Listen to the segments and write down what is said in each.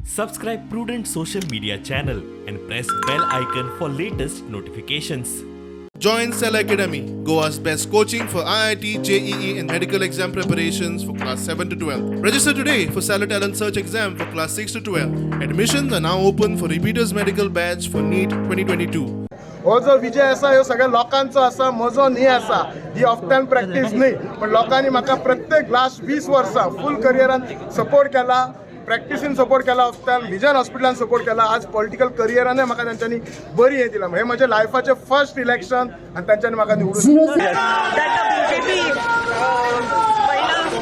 Subscribe Prudent Social Media channel and press bell icon for latest notifications. Join Cell Academy, Goa's best coaching for IIT, JEE, and medical exam preparations for class 7 to 12. Register today for Cellar Talent Search exam for class 6 to 12. Admissions are now open for repeaters medical batch for NEET 2022. हो जो विजय आसा ह्यो सगळ्या लोकांचो आसा, म्हजो न्ही आसा. ही ऑफ्टन प्रॅक्टीस न्ही, पण लोकांनी म्हाका प्रत्येक लास्ट 20 वर्सां फूल करियरान सपोर्ट केला, प्रॅक्टिसीन सपोर्ट केला, ऑफ्टन विजन हॉस्पिटलान सपोर्ट केला. आज पॉलिटिकल करियरानय म्हाका तांच्यांनी बरी हें दिलां. हें म्हजें लायफाचें फर्स्ट इलेक्शन आनी तांच्यांनी म्हाका निवडून That the BJP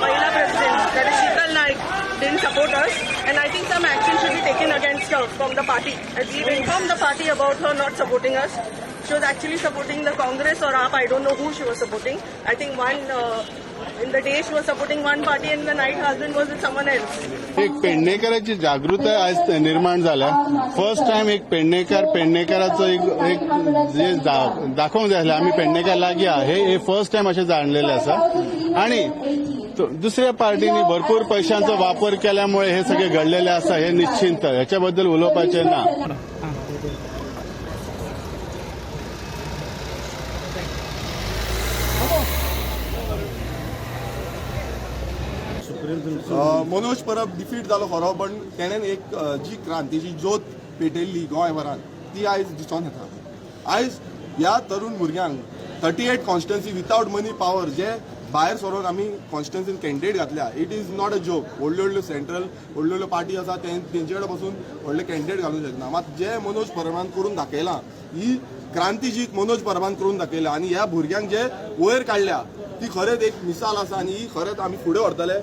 Mahila president, that is Sheetal Naik, didn't support us, and I think some action should be taken against her from the party. As we've informed the party about her not supporting us. She was actually supporting the Congress or AAP, I don't know who she was supporting. I think one, in the day she was supporting one party and in the night her husband was with someone else. एक पेडणेकराची जागृताय आज निर्माण जाल्या. First time एक पेडणेकर पेडणेकराचो एक एक जे दाखोवंक जाय आसलें आमी पेडणेकर लागीं आहा, हे फर्स्ट टायम अशें जाणलेलें आसा. आनी दुसऱ्या पार्टींनी भरपूर पैशांचो वापर केल्यामुळे हे सगळे घडलेले आसा, हे निश्चिंत ह्याच्या बद्दल उलोवपाचें ना. मनोज परब डिफीट जालो खरो, पण तेणेन एक जी क्रांतीची ज्योत पेटयल्ली गोंयभरान ती आयज दिसोन येता. आयज ह्या तरुण भुरग्यांक 38 कॉन्स्टिट्युएन्सी वितावट मनी पावर जे भायर सरोन आमी कॉन्स्टिट्युएन्सीन कॅन्डिडेट घातल्या, it is not a joke. व्हडल्यो व्हडल्यो सेंट्रल व्हडल्यो व्हडल्यो पार्टी आसा तेंचे कडेन बसून व्हडले कॅन्डिडेट घालूंक शकना. मात जे मनोज परबान करून दाखयलां, ही क्रांती जी मनोज परबान करून दाखयल्या आनी ह्या भुरग्यांक जे वयर काडल्या ती खरेंच एक मिसाल आसा आनी ही खरेंच आमी फुडें व्हरतले.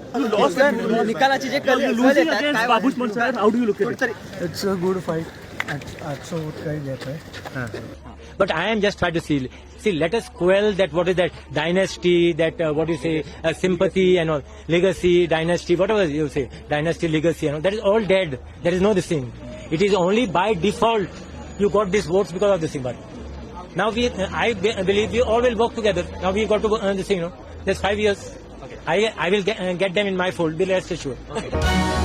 निकालाचे जे कल Losing येतात, against काय Babush Monserrate, how do you look at it? It's a good fight. आजचं होत काही घेत आहे. But I am just trying to see, let us quell that, what is that dynasty, that what you say, sympathy and all, legacy, dynasty, whatever you say, dynasty, legacy and all, that is all dead. There is no this thing. It is only by default you got these votes because of this thing. But now I believe we all will work together. Now we got to this thing, you know, there's 5 years. Okay. I will get them in my fold, be rest assured. Okay.